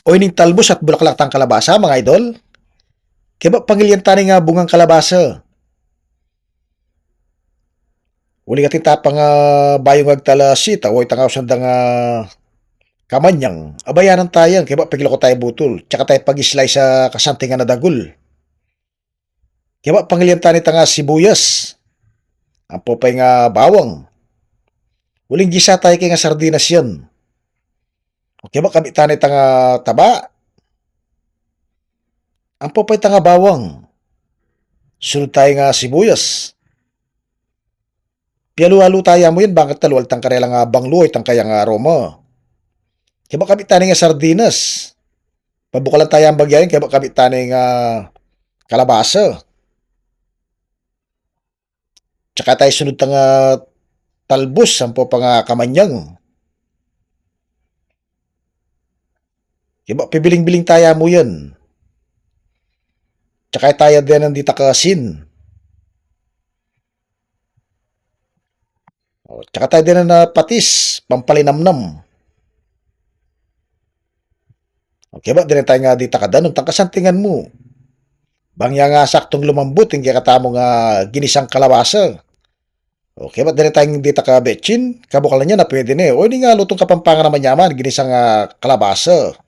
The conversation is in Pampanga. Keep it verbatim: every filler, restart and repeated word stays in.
O ining talbus at bulaklak tang kalabasa, mga idol. Kaya ba pangilian ta ne ing bungang kalabasa? Uling atin ta pang bayung agtala sita, o itang ausan dang kamanyang. Abayanan ta yan, kaya ba pigluko ta ing butul. Tsaka ta pag-slice sa kasantingan a dagul. Kaya ba pangilian ta ne itang sibuyas. Ampo pa ing bawang. Uling gisa ta keng sardinas yan. O kaya ba kabit ta ne itang taba. Ampo pa itang bawang. Sunod ta ing sibuyas. Pialu-alu ta ya mu yan, bang katalual tang karelang banglu, itang kayang aroma. Kaya ba kabit ta ne ing sardinas. Pabukalan ta yang bagya yan, kaya ba kabit ta ne ing kalabasa. Tsaka ta sunod itang talbus, ampo pa ing kamanyang. Kaya ba pibiling-biling ta ya mu yan. Tsaka ta denan ditak asin. O, tsaka ta denan patis, pampalinamnam. O, kaya ba denan ta ditak a danum, tang kasantingan mu. Bang ya nga saktong lumambut ing kekatamung ginisang kalabasa. O, kaya ba denan ta ditak a betsin, kabukalan ya na pwede ne. O, ini ing lutung Kapampangan a manyaman, ginisang kalabasa.